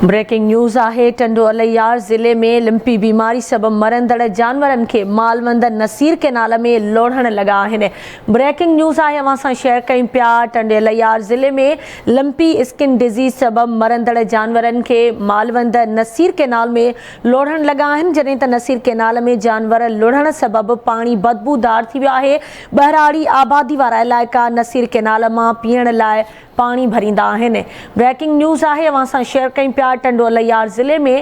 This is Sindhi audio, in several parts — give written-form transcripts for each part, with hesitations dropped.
بريڪنگ نيوز آهي ٽنڊو الهيار ضلعي ۾ لمپي بيماري سبب مرندڙ جانورن کي مالوند نصير ڪينال ۾ لوڙهڻ لڳا آهن بريڪنگ نيوز آهي اوهان سان شيئر ڪيون پيا ٽنڊي الهيار ضلعي ۾ لمپي اسڪن ڊزيز سبب مرندڙ جانورن کي مالوند نصير ڪينال ۾ لوڙهڻ لڳا آهن جڏهن ته نصير ڪينال ۾ جانور لڙهڻ سبب پاڻي بدبودار ٿي ويو آهي ٻهراڙي آبادي وارا علائقا نصير ڪينال مان پيئڻ لاء پاڻي ڀريندا آهن. بريڪنگ نيوز آهي اوهان سان شيئر ڪيون پيا ٽنڊو الهيار ضلعي ۾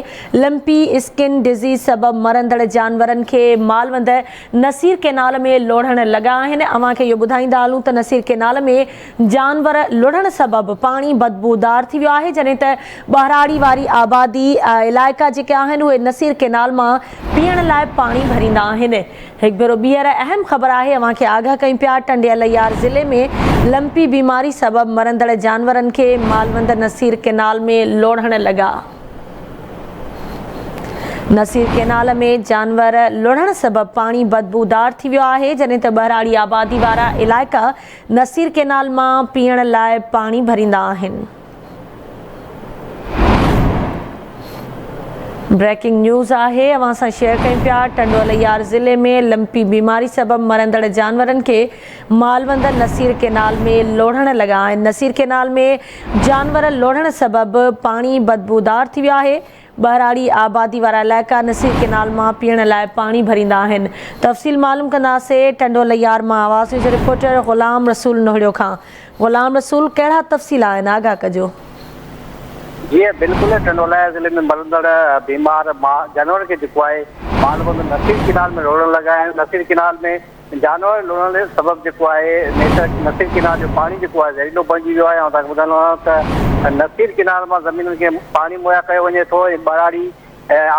لمپي اسڪن ڊزيز سبب مرندڙ جانورن کي مالوند نصير ڪينال ۾ لوڙهڻ لڳا آهن اوهان کي اهو ٻڌائيندا هلون ته نصير ڪينال ۾ جانور لڙهڻ سبب پاڻي بدبودار ٿي ويو آهي جڏهن ته ٻهراڙي واري آبادي علائقا جيڪي آهن اهي نصير ڪينال مان پيئڻ لاء پاڻي ڀريندا آهن. هڪ ڀيرو ٻيهر اهم خبر آهي اوهان کي آگاهه ڪيون پيا ٽنڊي الهيار ضلعي ۾ لمپي بيماري سبب مرندڙ جانورن کي مالوند نصير ڪينال ۾ لوڙهڻ لڳا. نصير ڪينال ۾ جانور لڙهڻ سبب پاڻي بدبودار ٿي ويو آهي جڏهن ته ٻهراڙي آبادي وارا علائقا نصير ڪينال مان پيئڻ لاء پاڻي ڀريندا آهن. بريڪنگ نيوز آهي اوهان سان شيئر ڪيون پيا ٽنڊو الهيار ضلعي ۾ لمپي بيماري سبب مرندڙ جانورن کي مالوند نصير ڪينال ۾ لوڙهڻ لڳا آهن نصير ڪينال ۾ جانور لوڙهڻ سبب پاڻي بدبودار ٿي ويو آهي ٻهراڙي آبادي وارا علائقا نصير ڪينال مان پيئڻ لاء پاڻي ڀريندا آهن تفصيل معلوم ڪنداسي ٽنڊو الهيار مان آواز نيوز رپورٽر غلام رسول نهڙيو کان غلام رسول ڪهڙا تفصيل آهن آگاهه ڪجو. جي بلڪل ٽنڊوالهيار ضلعي ۾ مرندڙ بيمار جانورن کي جيڪو آهي مال بند نصير ڪينال ۾ لوڙهڻ لڳا آهن نصير ڪينال ۾ جانور لوڙهڻ سبب جيڪو آهي نصير ڪينال جو پاڻي جيڪو آهي زهريلو بڻجي ويو آهي آئون توهان کي ٻڌائڻ وارو آهيان ته نصير ڪينال مان زمينن کي پاڻي مهيا ڪيو وڃي ٿو ۽ ٻهراڙي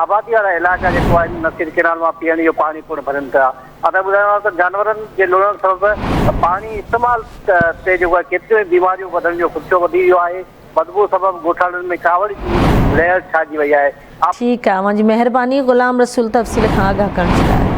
آبادي وارا علائقا جيڪو آهن نصير ڪينال مان پيئڻ جو پاڻي پڻ ڀرين ٿا. اسان ٻڌايو آهي ته جانورن جي لڙڻ سبب پاڻي استعمال تي جيڪو آهي ڪيتريون ئي بيماريون وڌڻ جو خدشو وڌي ويو آهي، بدبوء سبب ڳوٺاڻن ۾ ڪاوڙ جي لهر ڇائجي وئي آهي. ٺيڪ آ اوهان جي مهرباني غلام رسول تفصيل کان آگاهه ڪرڻ جي لاء.